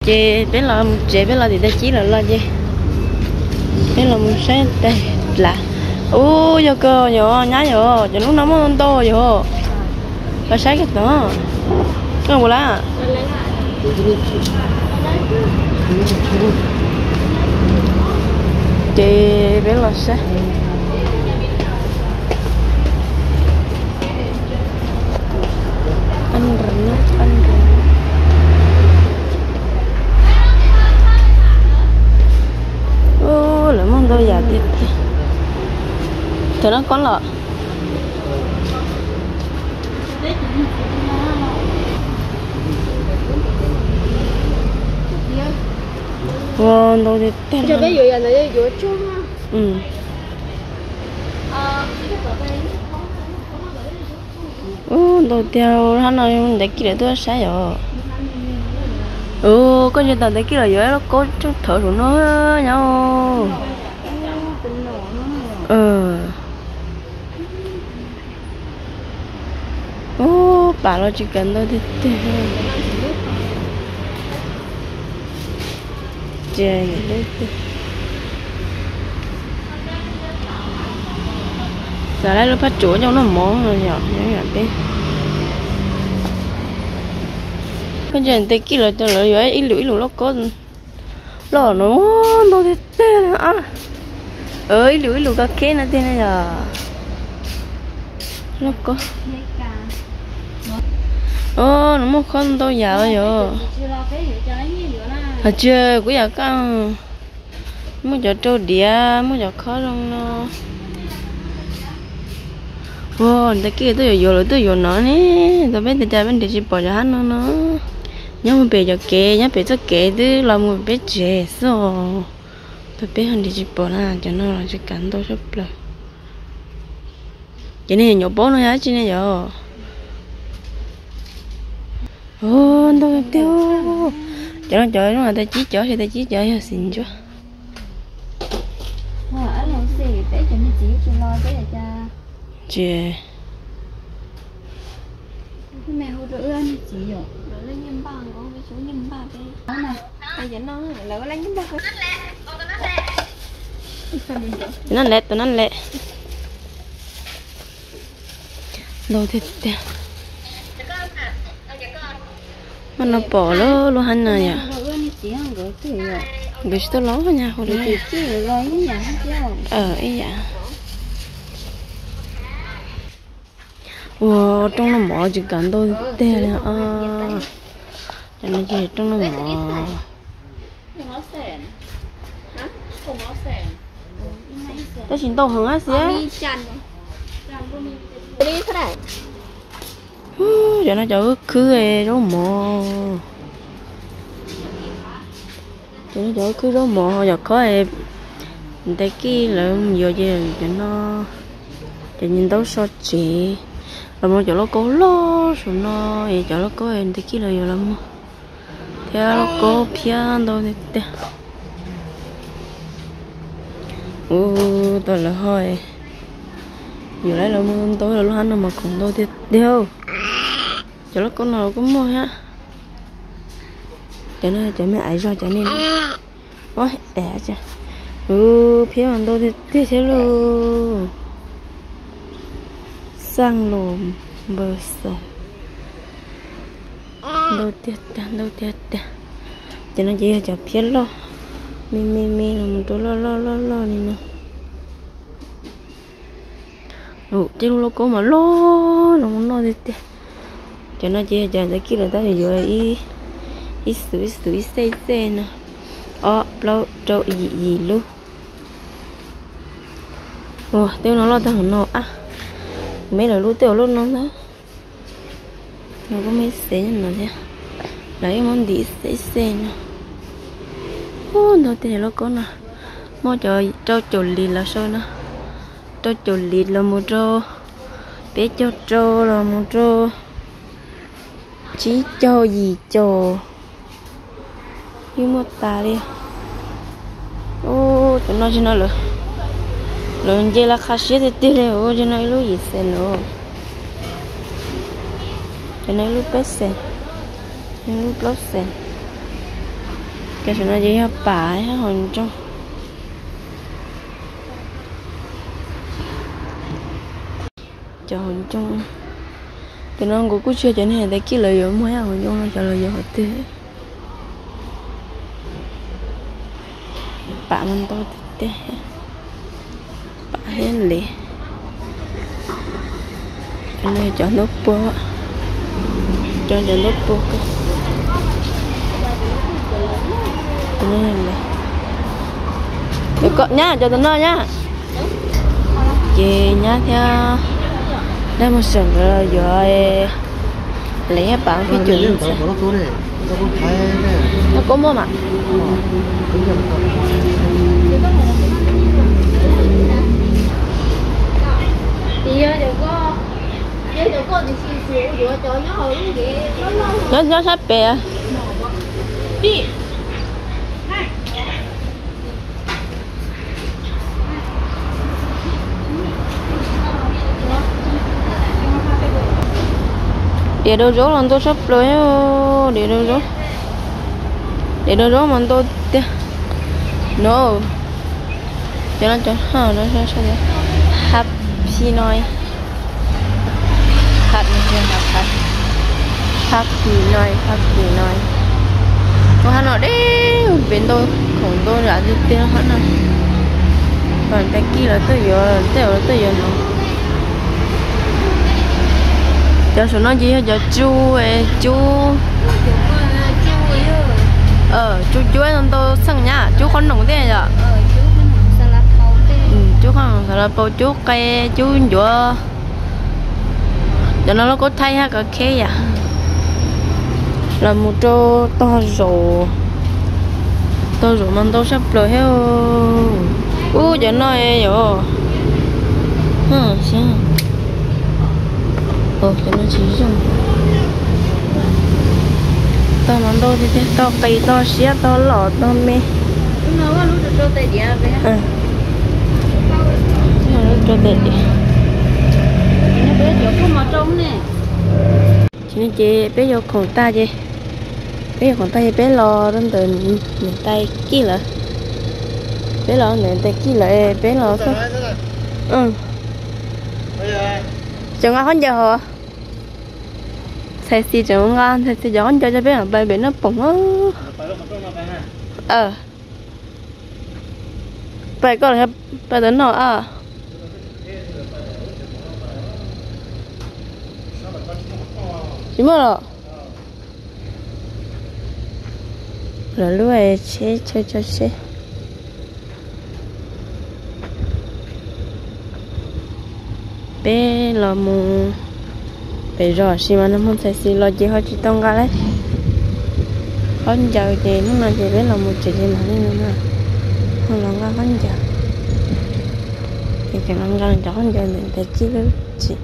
Ces peb los mus tsev, peb los tim tag kis lawm los ces peb los mus saib tag dlav. Ub, yog kawg yog nyab yog cov lub no muaj ntau yog. Los saib kiag tod. Koj ua lawm. Ces peb los saib. Ub, lawv muaj ntau yam tiag tiag. Thaum no koj los. Ua ntau tiag tiag. Ub, ntau tiag, hab no ntev kiag lawm tuaj saib yom. Ub, koj ntsia tom ntev kiag lawm yuav lub kaub tseem thawv saum no nyob. Ub, pam los tsis kam ntau tiag tiag. Ces xav lub phab tsuas coj noj mov no yom, yam peb. Koj ntsia ntev kiag lawm, lawv yuav ib lub ib lub lauj kaub loj no ntau tiag tiag. Ib lub ib lub kab kheb no tiag ne yom. Lauj kaub. Nws muaj khob ntau yam yom. Hais tias kuv yam kaj, muaj cov rau diav, muaj cov khob zoo no. Ua ntawm kij tuaj yuav yuav lawv tuaj yuav no ne, tau peb tias cas peb nrhiav tsis pom cov hab no no. Nyob mus pem cov kev, nyob pem txoj kev twb los mus peb tsev xwb os. Tau peb ho nrhiav tsis pom na, cov no los tsis kav ntau tshaj plaws. Ces nej nyuam paub no yog dab tsi ne yom? Ntau tiag. Cov no cov zoo tas cib cov, tas cib cov yog xim ntsuab. Ces no lawm, tus no lawm. Ntau tiag tiag. Mas no pom lub lub hab no yom. Nkawd tsis tau los nyab hu li. Ib yam. Ua rooj noj mov tsis kav ntau tiag li os. Cov no ces rooj noj mov. Tab sis ntau heev ab xiab. Cov no cov khwb zaub mov. Cov no cov khwb zaub mov yom, khob ntev kij lawv yuav ces cov no, cov ntaub so tsev. Los mus cov lauj kaub loj saum no es cov lauj kaub ntev kij lawv yuav los mus thiab lauj kaub phiab ntau tiag tiag. Ua tau lawv ho yuav lawv los mus ntau, lub hab no mas khoom ntau tiag tiag. Cov lauj kaub no los kuj muaj thiab. Cov no cov me aiv zog cov ne. Ua, phiab ntau tiag tiag thiab lauj. Xaj los npaws xoo. Ntau tiag tiag, ntau tiag tiag. Cov no ces yog cov phiab loj, me me me los mus rau loj loj loj loj li no. Tej lub lauj kaub mas loj los mus noj tiag tiag. Cov no ces yog cov ntev kij lawv tab sis yuav ib xus ib xus ib xej ib xej no. Ob plaub rau yim yim lub. Ua tej no loj tag hauv no ab. Me lawv lub tej loj no ntag. No kuj me xej no thiab. Lawv yeej muab ntim xej xej no. Ua ntau tiag cov lauj kaub no. Muaj cov rau caum lis los sau no. Rau caum lis los mus rau peb caug rau los mus rau tsib caug yim caum. Yeej muaj tas li. Ua cov no tsis no lawm, lawv nce las qha siab tiag tiag li. Ua cov no ib lub yim xees lawm. Cov no ib lub peb xees, ib lub plaub xees. Cov saum no ces yog pam thiab hauv ncoo. Cov hauv ncoo. Tam no kuv kuj tsis yog cov neeg tag kis lawv yuav muag hauv ncoo no, cov lawv yuav hauv twg. Pam mas ntau tiag tiag. Pam thiab lev. Cov no cov ntuab puag, cov cov ntuab puag. Nyab cov tus no nyab. Ces nyab thiab dab mus seem nkawd los yuav lev thiab pam fij cum. Koj muaj mas. Nyob nyob sab pem. Diav daus zaub los ntau tshaj plaws, diav daus zaub, diav daus zaub mas ntau tiag. No, cov no cov happy noi, happy noi, happy noi. Ua hab no deb pem ntau, khoom ntau zam tiag tiag hab no. Tag kis lawv tuaj yuav, tej zaum lawv tuaj yuav no. Cov saum no ces yog cov tsu, cub, tsu cuab ntau ntau txheej nyab, cub qhob noom thiab yom. Cub qhob noom, xav los paus, cub qe, cub ncuav. Cov no lub kaub thaib hab kov kheb yam. Los mus rau tog zaum, tog zaum mas ntau tshaj plaws thiab. Ub, cov no yom. Cov no tsis zoo. Tog mas ntau tiag tiag, tog qis, tog siab, tog loj, tog me. Rau tes diav. Ces peb yuav khoom tag ces, peb yuav khoom tag ces peb los rau ntawm niam tais Kij lawm. Peb los ntawm niam tais Kij lawm, peb los. Tseem nqa khaub ncaws hos. Ntxhais Xis tseem nqa ntxhais Xis cov khaub ncaws coj peb pais pem Naj Poom. Pais koj los pais ntawm no a? Tsis muaj los? Lawv lub tsheb chaw tso tsheb. Peb los mus pem zos tsis mas nag hmo ntxhais Xis los ces ho tsis tau nqa lawm. Khaub ncaws ces hnub no ces peb los mus tsev ces mam li no, ho los nqa khaub ncaws. Ces tseem los nqa cov khaub ncaws ntawm tais Kij lub tsev.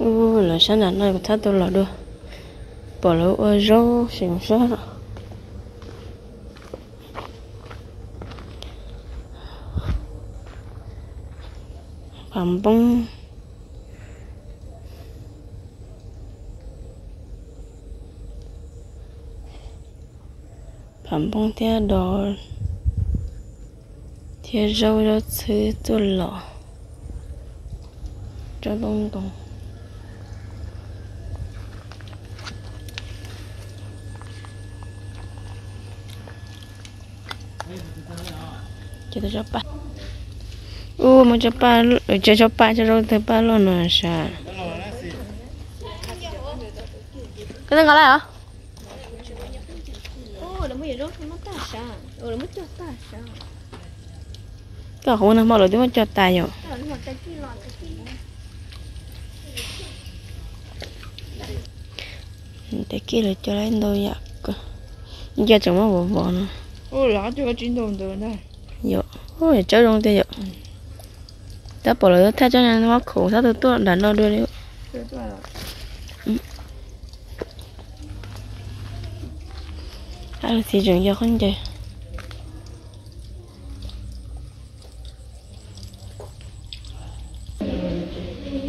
Ub, lawv sab nram no kuv txhob tau los dua, pom lawv ua zaub seem sab. Pam npoob, pam npoob thiab dos thiab zaub, zaub txhwb tuaj los, zaub ntoo ntoo. Ub, muab tso paj, tso paj, tso zaub tawg paj loj no sav. Koj twb nqa lawm os? Koj qhov no hmo lawv twb muab cog tas yom. Tais Kij lawv cog lawm ntau yam, ib co tseem muab vov vov no. Yog, tsawb zoo tiag yom. Tab pom lawv thaj tsam no muab khoom thab tug tuaj nram no dua li. Ab, txiv tseem yog khaub ncaws.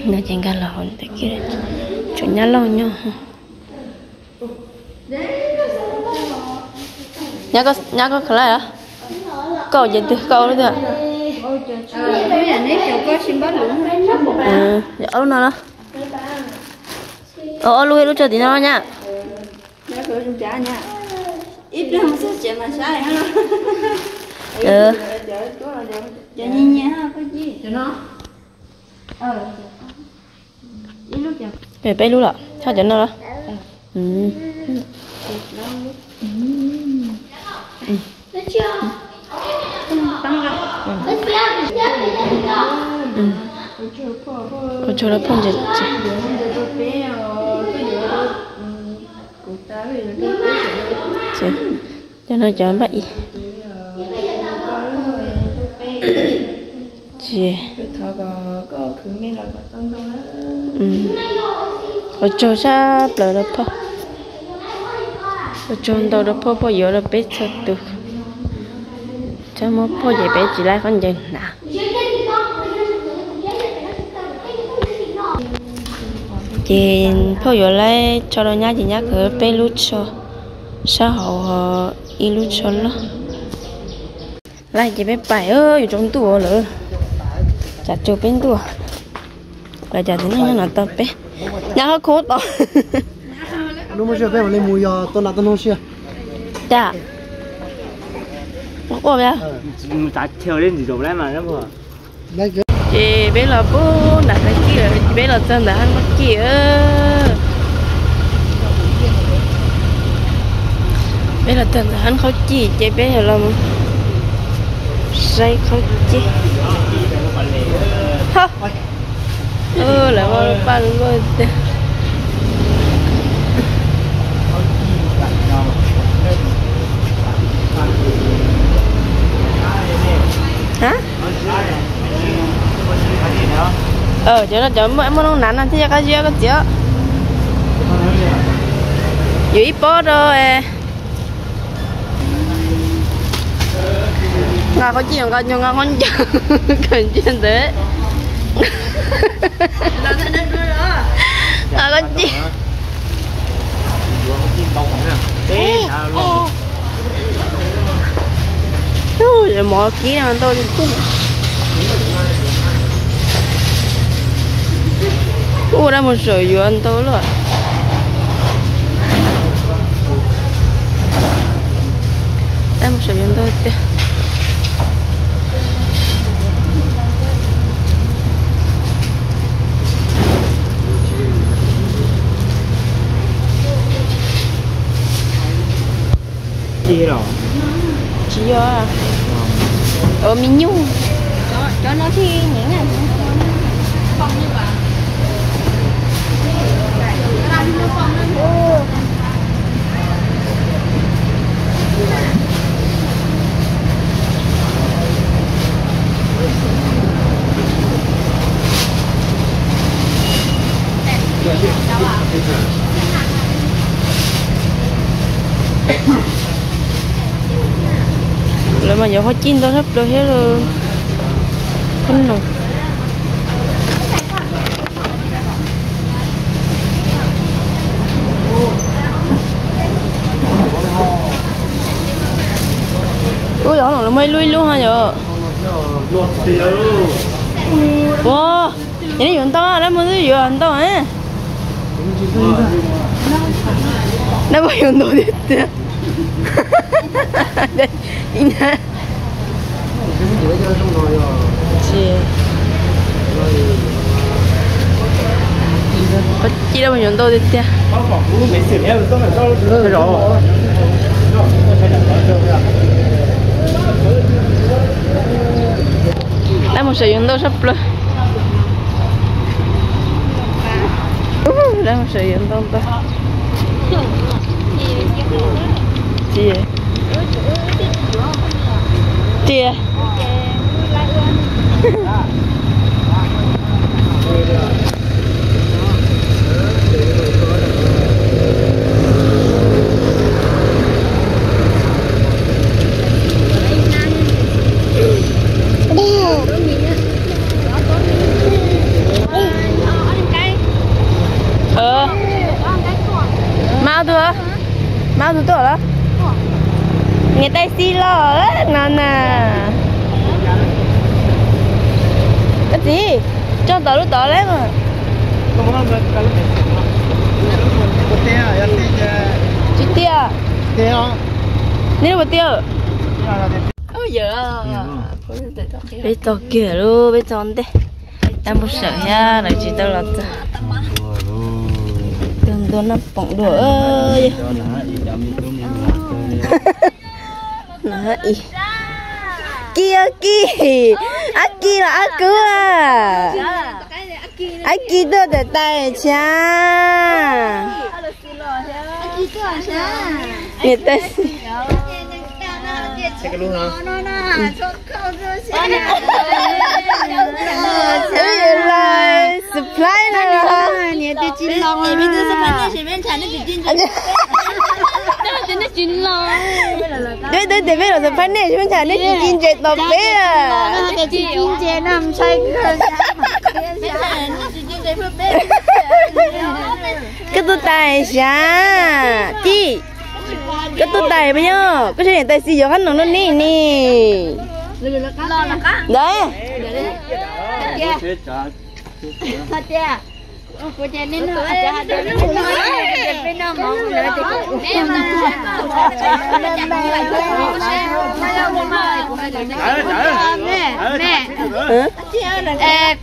No ces nkag los hauv ntawm kiag, tseem nyab lauj nyob. Nyab koj khav laij los? Koj ces twg koj lub twg? Ob lub no los? Ob lub, ib lub tso tim no nyab. Peb lub los, tso cov no los. Ua tsaug rau phauj ntses. Cov no cov npaj ib. Ua tsaug sab plaws rau phauj. Ua tsaug ntau rau phauj, phauj yuav rau peb txhua tus. Txhob muab phauj ces peb tsis laib khaub ncaws hnav. Ces phauj yuav laib tso rau nyab ces nyab khav peb lub tso sab hauv, ib lub tso loj. Laib ces peb pais, yuav tsaus ntuj lawm. Tsam tsaus peb ntuj. Pais cas tus neeg nyob no tau peb. Nyab ho khuv tau. Cas ua ces peb los pub nram qab kij lawm, peb los txog ntawm hab qab kij. Peb los txog ntawm hab qab kij ces peb los saib qab kij. Lawv muaj paj luaj tiag. Cov no cov muaj noob nav no thiaj yog qab zib koj txiv. Yuav ib pob rau. Nqa qhov cij, nqa nqa qhov ncauj, kawm ntsia ntawd. Nqa qhov cij. Mov kib no ntau li. Ua dab mus sawm yuav ntau lawm. Dab mus sawm yuav ntau tiag. Tsis yog, ua me nyuj. Lawv mas yuav qhov cij ntau tshaj plaws thiab lauj. Qhov no. Ub, yog no lawv muaj ib lub ib lub ha yom. Ua, yog nej yuav ntau, dab mus twb yuav ntau. Dab mus yuav ntau tiag tiag. Qhov cij dab mus yuav ntau tiag tiag. Dab mus sawv yuav ntau tshaj plaws. Dab mus sawv yuav ntau ntau. Tias, tias. Mas ob tug, mas ob tug tuaj lawm. Niam tais xis los no na. Koj txiv, tso tod lub tod lawm mas. Tsis tiag. Neb lub puas tiag? Peb tau kiag lauj, peb tau ntej. Tab npau sawm thiab lawv tsis tau los txog. Tus ntua noj poom dua. Kis, Kis, Ab Kis los Ab Kub a? Ab Kis tuaj tawm tais tshav. Niam tais xis. Wb yuav lawv surprise no. Twb twb tias peb los surprise nej, ua cas nej tsis ci ntses tos peb a? Koj tuaj tais xav Ci, koj tuaj tais puas yog? Koj saib niam tais xis yuav qab noom no ne ni. Ntawd.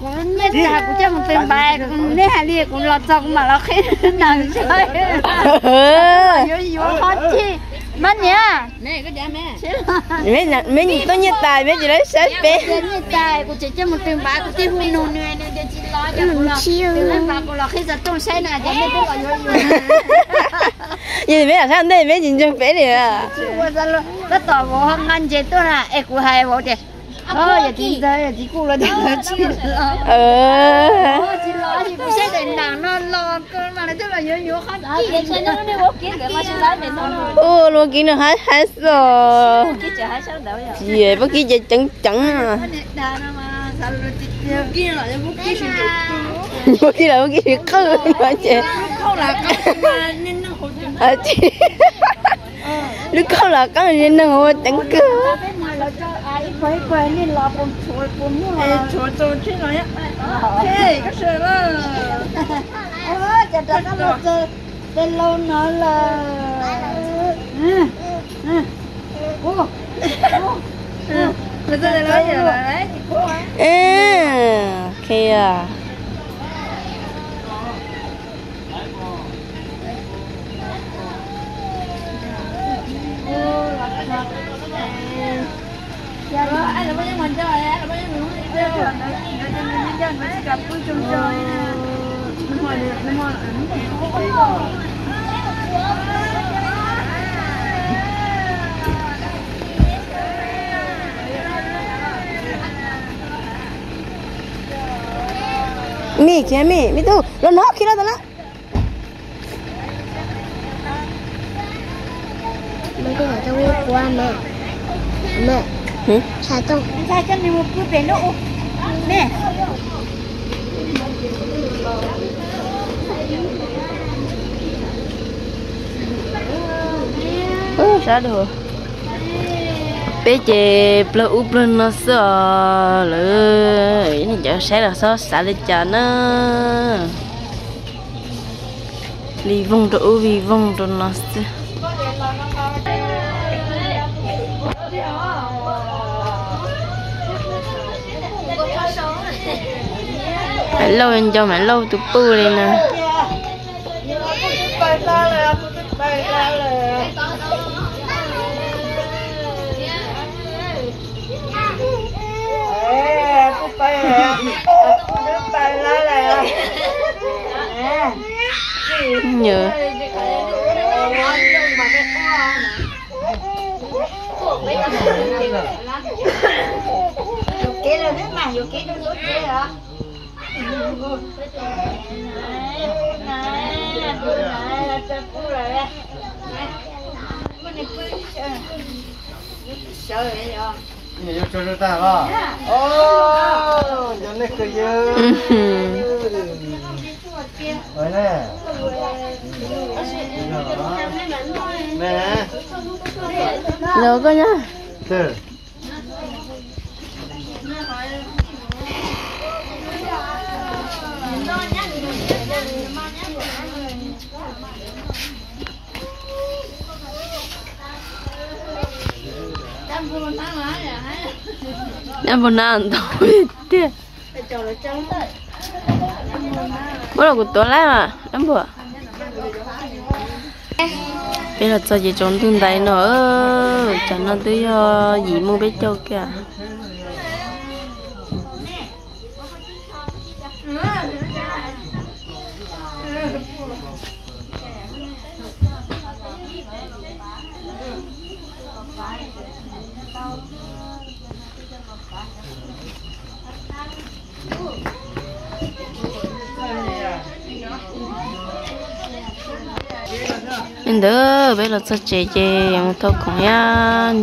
Kuv, nej hais kuv coj mus tw npaiv, nej hais li kuv los txog kuv mam los qhib nees saib. Yuav yuav qhov txhij, mab niam. Meb tuaj nyiaj tais meb tsis lawv saib peb. Kuv tseem coj mus tw npaiv, kuv tij hu nug nws, nws tias tsis los, kuv los qhib xov tooj saib na, ces nej twb los yuav yus. Yog meb lam saib ntej meb tsis ntseeg peb li. Tab tom vauv ho nqa ntses tuaj na, es kuv hais vauv tias, yog txiv ntxawg yog txiv kuj los tsis los, tsis los, kuv saib daim ntam no los kawg mas lawv twb los yuav yuav qhov txhij. Ua luag kiv nws haib haib xwb. Ces pob kib ces ceev ceev. Pob kib los pob kib tsis qwj no ces. Lub kauj los qeeb li neeg ua ceev kawg. Tes laus no lawm. Ok. Mej, mej, mej tub, los no khi los tau na. Sab dua. Peb ces plawg ub plawg no xwb os lawm, cov saib los xob xav li cas na. Vij voog rau ub vij voog rau no xwb. Maiv Lauj nco Maiv Lauj tus puj li na. Nyuam. Yuav tso tag los? Nco nej kawg yawg. Los koj nyob. Npog na ntau tiag. Muab los kuv tuav lawm mas dab npog. Peb los txog ces tsaus ntuj ntais no, tsam no twb yog yim mus peb caug kiag. Li ntawd peb los txog tsev ces yuav mus thau khoom thiab,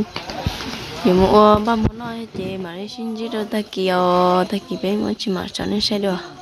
yuav mus ua npaj hmo noj ces mam li sib ntsib rau tag kis os. Tag kis peb muab tsis mam tsom nej saib dua.